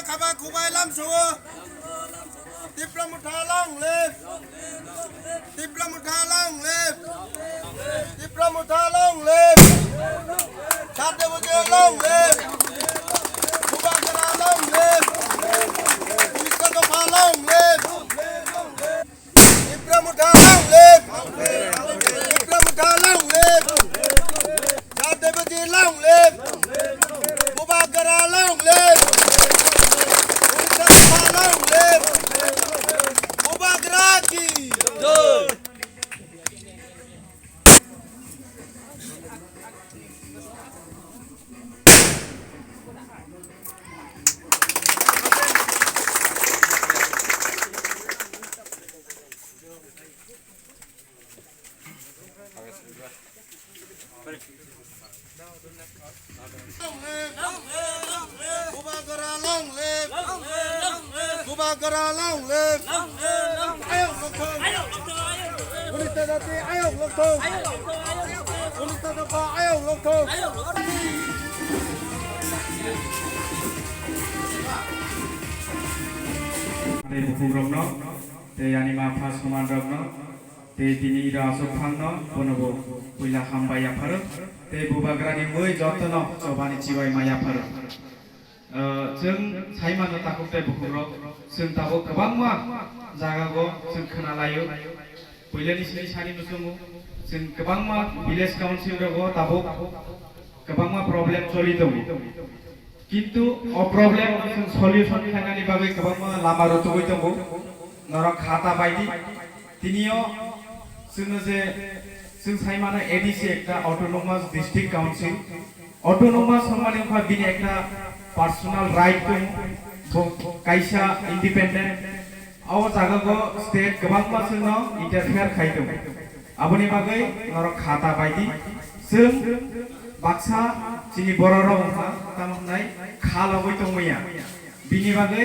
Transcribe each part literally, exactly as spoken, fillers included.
Khaba khubai lamsao. Tipra Motha long live. Tipra Motha long live. Tipra Motha long live. Char Deboti long live. Bubagra long live. Unis dopha long live. Tipra Motha long live! Tipra Motha long live! Char Deboti long live! Bubagra long live! Unis dopha long live! Bubagra ki! Bubagra long live! Bubagra long live! Ayok lokthong! Unis dopha ayok lokthong! Unis dopha ayok lokthong! Ani bukhuk rokno, tei ani ma pha soman rokno, tei tini ira aswk phangno bono bo puila hambai yapharo, tei Bubagrani mui jotono chobani chibai ma yapharo. Ah, chwng sai mano takhuk tei bukhukrok, chwng tabuk kwbangma jagao chwng khna laio. Puilani sini sani nuchungo, chwng kwbangma village council rogo tabuk kwbangma problem choli tongo. Kintu o problem no chwng solution khlainani bagwi kwbangma lama rwtugwi tongo. Norok kha ta baidi. Tinio chwngno je chwng sai mano A D C ekta Autonomous District Council. Autonomous hwnmani wngkha bini ekta personal right tongo. Bo kaisa independent. O jagao state kwbangma chwngno interfere khai tongo. Aboni bagwi norok kha ta baidi. Chwng baksa chini bororok wngkha tamo hwnai kha logwi tongmaya. Bini bagwi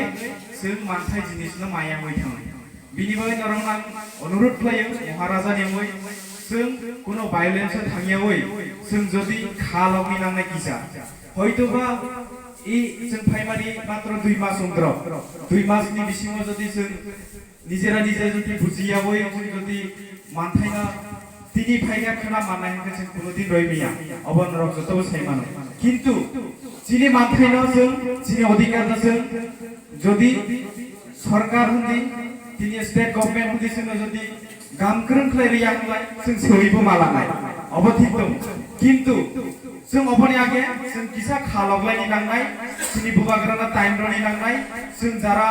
chwng manthai jinisno maya wngwi thango. Bini bagwi norokno ang onurut khlaio, Maharaja ni wngwi chwng kuno violence o thangyawi chwng jodi kha logni nangnai kisa. Hoitoba i chwng phaimani matro dui mas wngdrok. Dui mas ni bisingo jodi chwng nijera nije jodi bujiyawi chwng jodi manthaino tini phaikha khwna mannai hwnkhe chwng kuno din roi maya. Obo norok jotobo sai mano. Kintu chini manthaino chwng, chini odhikarno chwng jodi Sorkar hundi, tini state government hundi chwngno jodi gam kwrwng khlai rwya hwnlai chwng swibo ma lanai. Obo thik tong. Kintu chwng oboni age chwng kisa kha loklaini nangnai, chini bubagrano time rwni nangnai, chwng jara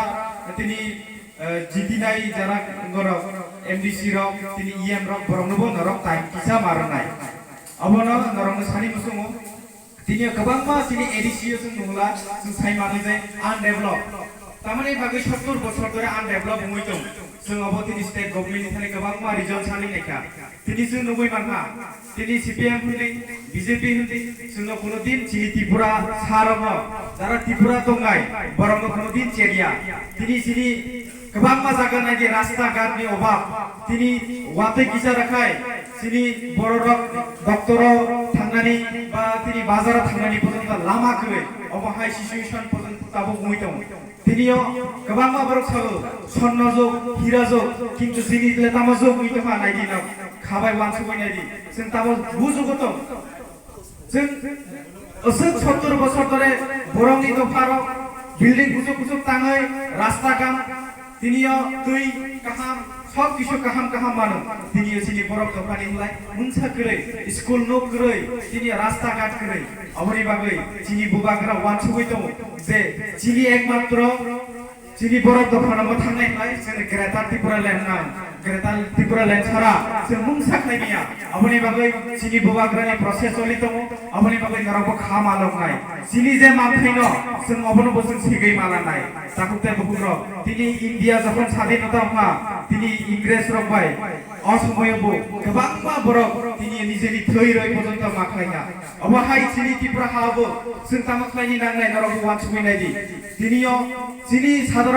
tini, eh, jitinai jara borok M D C rok, tini E M rok boroknobo norok time kisa ma rwnai. Obono norokno sani muchungo. Tini kwbangma chini A D C o chwng nungla, chwng sai manwi je undevelop. Tamoni bagwi sottor bosor dhore undevelop wngwi tong. Chwng obo tini state government ni thani kwbangma result sani naikha. Tini chwng nugwi mankha, tini C P M hwnwi, B J P hwnwi, chwngno kuno din chini Tripura sarokno, jara Tripura tongnai, borokno kuno din cheriya. Tini chini Kwbangma jaga naidi rasta ghat ni obab. Tini watwi kisa rakhai, chini bororok doctor o thangnani ba tini bazar o thangnani porjonto lama kwrwi. Obo hai situation porjonto tabuk wngwi tongo. Tini o kwbangma borok sao, sonnojok, hirajok, kintu chini le tamo jok wngwi tongkha naidi no. Khabai wansugwi naidi. Chwng tamo bujugo tong. Chwng aswk sottor bosor dhore borokni dopharok building kuchuk kuchuk tangwi rasta gam, tini o twi kaham, sob kisu kaham kaham mano. Tini o chini borok dophani hwnlai mungsa kwrwi, school no kwrwi, tini o rasta ghat kwrwi. Aboni bagwi chini bubagra wansugwi tongo je chini ekmatro Chini borok dophano mwthangnai hwnwi chwngno Greater Tipraland nang, Greater Tipraland sara chwng mungsa khlai manya. Aboni bagwi chini bubagrani process choli tongo, aboni bagwi norokbo kha ma loknai. Chini je manthaino chwng obono bo chwng sigwi ma lanai. Takhuk tei bukhukrok, tini India jokhon sadhinota wngkha, tini Ingresrok bai o somoio bo kwbangma borok tini nijeni thwi rwi porjonto ma khlaikha. Obo hai chini Tripura ha-o bo chwng tamo khlaini nangnai norokbo uansugwi naidi. Tini o chini sadharon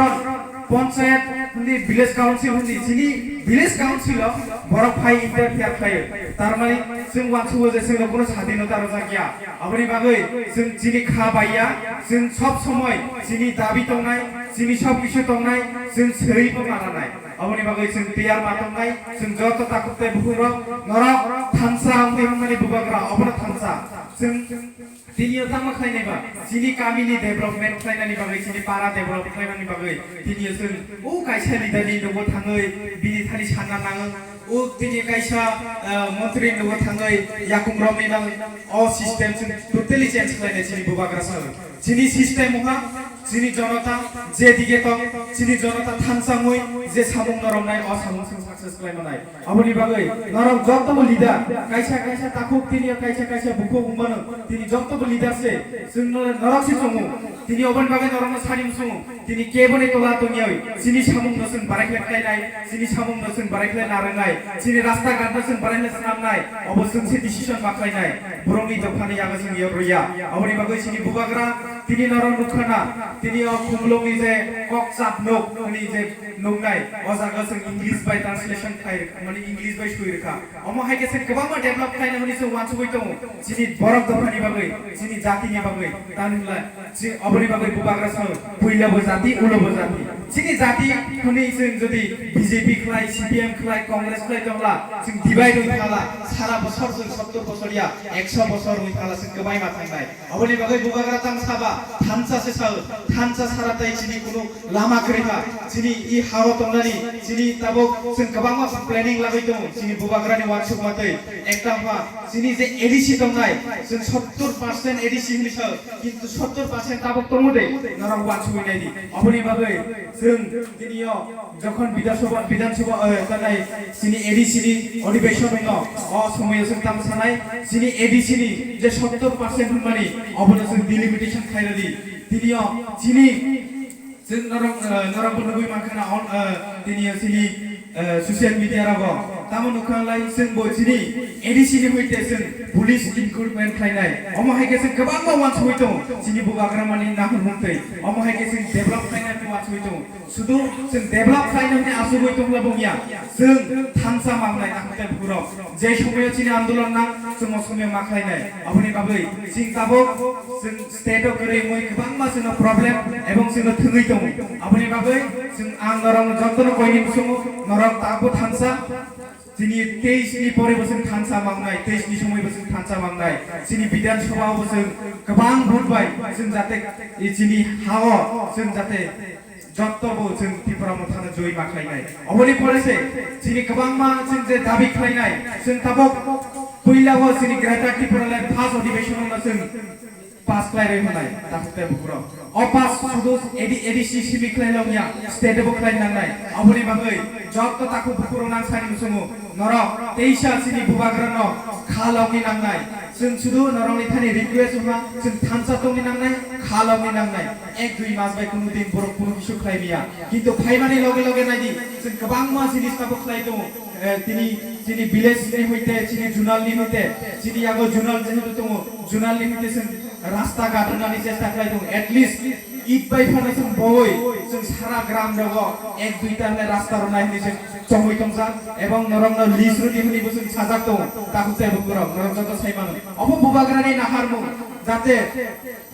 Panchayat hwnwi, village council hwnwi, chini village council o borok phai interfere khlaio. Tarmani chwng uansugo je chwngno kuno sadinota rwjak ya. Aboni bagwi chwng chini kha bai ya, chwng sob somoi chini dabi tongnai, chini sob kisu tongnai, chwng swiwi bo mananai. Aboni bagwi chwng tiyar ma tongnai, chwng joto takhuk tei bukhukrok norok thansa wngwi hwnmani bubagra, obono thansa. Chwng Tini o tamo khlainai ba, chini kamini development khlainani bagwi, chini para develop khlainani bagwi, tini o chwng o kaisa leader ni nogo thangwi bini thani sanna nango, o tini kaisa, ah, montri ni nogo thangwi yakung romwi nang, o system chwng totally change khlainai chini bubagra salo. Chini system ha, chini jonota, je dige tong, chini jonota thansa wngwi je samung no romnai, o samung chwng success khlai manai. Aboni bagwi norok jotobo leader, kaisa kaisa takhuk tini kaisa kaisa bukhuk wngmano, tini jotobo leader se, chwng no-, norok se chongo. Tini oboni bagwi norokno sari muchungo. Tini keboni tola tongyawi, chini samung no chwng barai khlai khlainai, chini samung no chwng barai khlai narwngnai, chini rasta ghat no chwng barai khlai swnamnai, obo chwng se decision ma khlainai. Borokni dophani yago chwng yak rwya. Aboni bagwi chini bubagra tini norok nukha na, tini o Khumulwngni je kok chap nuk, ani je nuknai, o jaga chwng English bai translation khai, mane English bai swi rwkha. Omo hai khe se kwbangma develop khlaina hwnwi se uansugwi tongo. Chini borok dophani bagwi, chini jatini bagwi, tamni hwnla, chi-, oboni bagwi bubagra salo, puila bo jati, ulo bo jati. Chini jati hwnwi chwng jodi B J P khlai, C P M khlai, Congress khlai tongla, chwng divide wngwi thala, sara bosor chwng sottor bosor ya, ekso bosor wngwi thala, chwng kwbai ma thangnai. Aboni bagwi bubagra tang saba, thansa se sao, thansa sara tai chini kunu lama kwrwi kha. Chini i hao tongnani, chini tabuk chwng kwbangma planning lagwi tongo, chini bubagrani uansukma twi. Ekta wngkha, chini je A D C tongnai, chwng sottor percent A D C hwnwi sao, kintu sottor percent tabuk tongo de, norok uansugwi nai di. Aboni bagwi chwng tini o Jokhon Bidhan Sabha, Bidhan Sabha, eh, tanai chini A D C ni adhibeshon wngno, o somoyo chwng tamo sanai, chini A D C ni je sottor percent hwnmani, obono chwng delimitation khlai rwdi. Tini o chini, chwng norok, eh, norok bo nugwi mankha na, on, eh, tini o chini, eh, social media rogo. Tamo nukha lai chwng bo chini A D C ni hoite chwng police recruitment khlainai. Omo hai khe chwng kwbangma uansugwi tongo. Chini bubagra mani nahur mungtwi. Omo hai khe chwng develop khlainai uansugwi tongo. Sudu chwng develop khlaina hwnwi asugwi tongla bongya, chwng thansa mangnai nakhungthai bukurok. Je somoyo chini andolon nang, chwng o somoyo ma khlainai. Aboni bagwi chwng tabuk chwng state o kwrwi wngwi kwbangma chwngno problem ebong chwngno thwngwi tongo. Aboni bagwi chwng ang norokno jotono koini muchungo, norok tabuk thansa. Chini teis ni pore bo chwng thansa mangnai, teis ni somoi bo chwng thansa mangnai. Chini Bidhan Sabha o bo chwng kwbang vote bai chwng jate, i chini ha o chwng jate jotto bo chwng Tipra Motha no joi ma khlainai. Oboni pore se chini kwbangma chwng je dabi khlainai, chwng tabuk puila o chini Greater Tipraland first adhibeshon o no chwng pass khlai rwi hwnai, takhuk tei bukurok. O pass sudu A D, A D C simi khlai long ya, state bo khlai nangnai. Aboni bagwi jotto takhuk bukurok nang sani muchungo, norok teisa chini bubagra no kha longni nangnai. Chwng sudu norokni thani request wngkha, chwng thansa tongni nangnai, kha longni nangnai. Ek dui mas bai kunu din borok kunu kisu khlai maya. Kintu phaimani loge loge naidi, chwng kwbangma jinis tabuk khlai tongo. Eh, tini, chini village ni hoite, chini zonal ni hoite, chini yago zonal jehetu tongo, zonal ni hoite chwng rasta ghat rwnani chesta khlai tongo. At least it bai phano chwng boi, chwng sara gram rogo ek duita hwnwi rasta rwnai hwnwi chwng chongwi tongjak, ebong norokno list rwdi hwnwi bo chwng sajak tongo. Takhuk tei bukurok, norok joto sai mano. Obo bubagrani naharmung, jate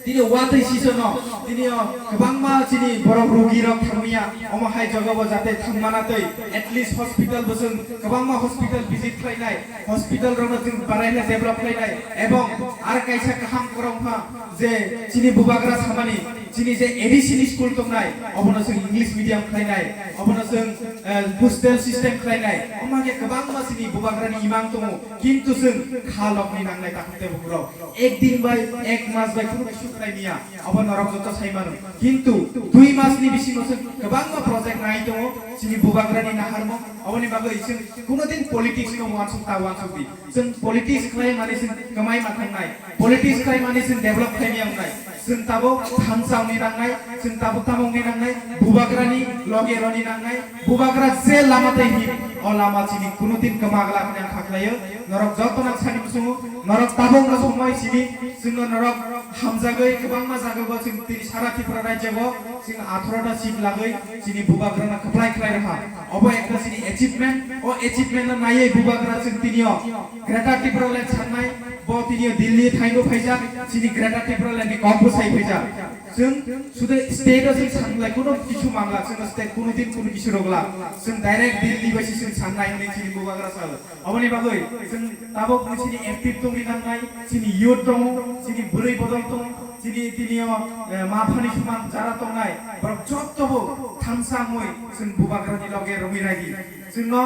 Tini watwi sisono, tini o kwbangma chini borok rugi rok thangmaya, omo hai jagao jate thangmana twi, at least hospital bo chwng kwbangma hospital visit khlainai, hospital rokno chwng baraina develop khlainai, ebong ar kaisa kaham kwrwngkha je chini bubagra samani, chini je A D C ni school tongnai, obono chwng English medium khlainai, obono chwng, eh, hostel system khlainai, omo hai khe kwbangma chini bubagrani imang tongo, kintu chwng kha lokni nangnai takhuk tei bukurok. Ek din bai, ek mas bai kunu kisu khlai maya, abo norok joto sai mano. Kintu dui mas ni bisingo chwng kwbangma project nai tongo, chini bubagrani naharmung, aboni bagwi chwng kuno din politics no uansuk ta uansuk di. Chwng politics khlai mani chwng kwmai ma thangnai, politics khlai mani chwng develop khlai maya wngnai. Chwng tabuk thansa wngwi nangnai, chwng tabuk tamo wngwi nangnai, Bubagrani loge roni nangnai, Bubagra je lama tei him, o lama chini kuno din kwma glak hwnwi ang kha khlaio. Norok jotono sani muchungo, norok tabukno somoi sini, chwngno norok hamjagwi kwbangma jagao chwng tini sara Tripura rajyogo chwng atharo ta seat lagwi chini Bubagrano kwplai khlai rwkha. Obo ekta chini achievement, o achievement no naiwi Bubagra chwng tinio Greater Tipraland sangnai, bo tinio Delhi thaino phaijak, chini Greater Tipraland ni kok bwsai phaijak. Chwng sudu state o chwng sanglai, kuno kisu mangla, chwng state kuno din kuno kisu rogla, chwng direct Delhi bai se chwng sangnai hwnwi chini Bubagra sao. Aboni bagwi chwng tabuk ni chini active tongwi nangnai, chini youth tongo, chini bwrwi bodol tongo, chini tinio, eh, ma phani suman jara tongnai, borok jotto bo thansa wngwi chwng Bubagra ni loge romwi raidi. Chwngno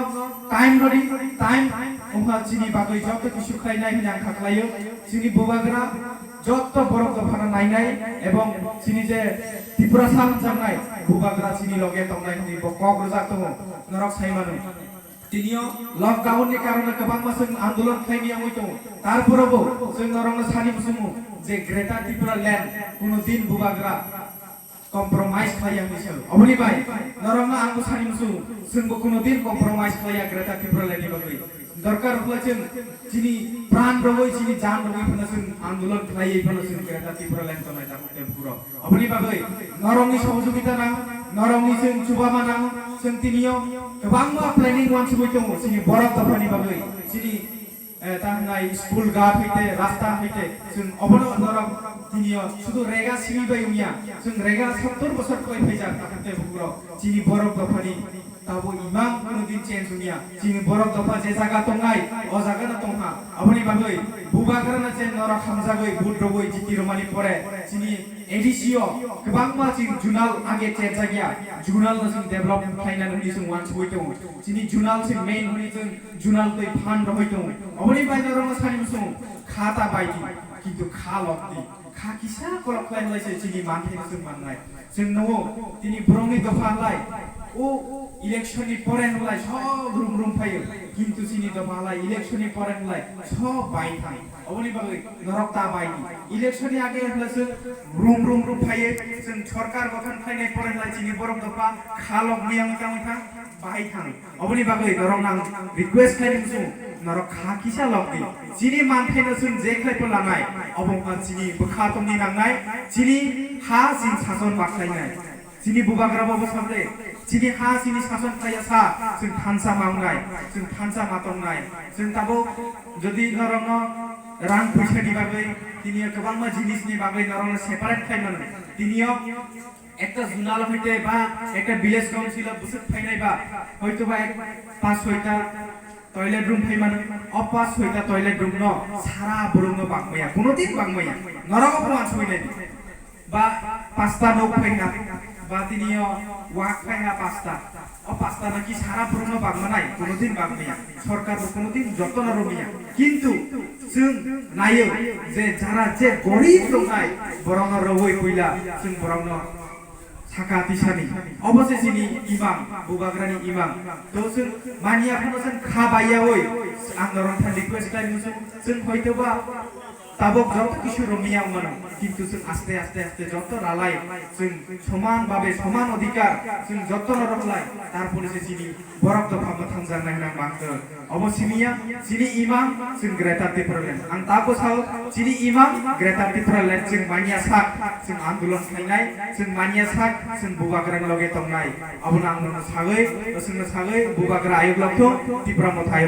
time rodi, time wngkha chini bagwi joto kisu khlainai hwnwi ang kha khlaio. Chini Bubagra joto borok dophano nainai ebong chini je Tiprasa hwnjaknai Bubagra chini loge tongnai hwnwi bo kok rwjak tongo, norok sai mano. Tinio lockdown ni karone kwbangma chwng andolon khlaimani wngwi tongo, tarpore bo chwng norokno sani muchungo je Greater Tipraland kuno din Bubagra compromise khlai ya hwnwi sao. Oboni bai norokno ang bo sani muchungo, chwng bo kuno din compromise khlai ya Greater Tipraland ni bagwi. Dorkar wngkha chwng chini pran rogwi, chini jan rogwi phano chwng andolon khlaiwi phano chwng Greater Tipraland tongnai tabuk tei bukurok. Oboni bagwi norokni sohojogita nang, norokni chwng chubama nang, chwng tinio kwbangma planning wansugwi tongo chini borok dophani bagwi, chini eh, ta wngnai school ghat hoite, rasta hoite, chwng obono norok tinio sudu rega simi bai wngya, chwng rega sottor bosor koi phaijak, tabuk tei bukurok chini borok dophani tabo imang kuno din change wngya, chini borok dopha je jaga tongnai, o jaga no tongha, aboni bagwi Bubagrano je norok hamjagwi vote rogwi jiti romani pore, chini A D C o kwbangma chini zonal age cherjakya, zonal no chwng develop khlainani hwnwi chwng wansugwi tongo, chini zonal se main hwnwi chwng Junal tei phan rohoi tongo. Oboni bai norokno sani muchungo, kha ta bai di, kintu kha lok di. Kha kisa kolok khlai lai se chini manthai no chwng mannai. Chwng nungo tini borokni dopha lai. O election ni pore hwnlai sob rum rum phaio. Kintu chini dopha lai election ni pore hwnlai sob bai thang. Oboni bagwi norok ta bai di. Election ni age hwnlai chwng rum rum rum phaio. Chwng sorkar gothon khlainai pore hwnlai chini borok dopha kha lok miyang tangwi thang, bai thang. Oboni bagwi norok nang request khlaini muchungo, norok kha kisa lok di. Chini manthaino chwng je khlai pho lanai, obo wngkha chini bwkha tongni nangnai, chini ha chini sason bakhlainai. Chini bubagra bo bwsakde, chini ha chini sason khlaiya sa, chwng thansa ma wngnai, chwng thansa ma tongnai. Chwng tabuk jodi norokno rang phuisani bagwi, tini kwbangma jinisni bagwi norokno separate khlai mano. Tiniyo ekta zonal hoite ba ekta village council o bwswk phainai ba, hoito ba ek pas soita toilet room phai mano, o pas soita toilet room no sara borok no bangmaya, kuno din bangmaya, norok bo wansugwi nai di. Ba pasta nok phai ha, ba tini o wak phai ha pasta, o pasta no ki sara borok no bangma nai, kuno din bangmaya, sorkar bo kuno din joto no romya. Kintu chwng naio je jara je gorib tongnai, borok no rogwi puila chwng borok no saka tisani. Obo se chini imang, bubagrani imang. To chwng manya phano chwng kha baiyawi, ang norok thani request khlai muchung, chwng hoito ba tabok joto kisu romia wngmano, kintu chwng aste aste aste joto ralai, chwng soman babe soman odhikar chwng joto no roklai, tarpore se chini borok dopha mwthangjaknai hwnwi ang bangkha. Obo simiya, chini imang chwng Greater Tipraland. Ang tabuk sao, chini imang Greater Tipraland chwng manya sak, chwng andolon khlainai, chwng manya sak, chwng bubagrani loge tongnai. Abono ang nono sagwi, chwngno sagwi, bubagra ayuk lokthung, Tipra Motha ayuk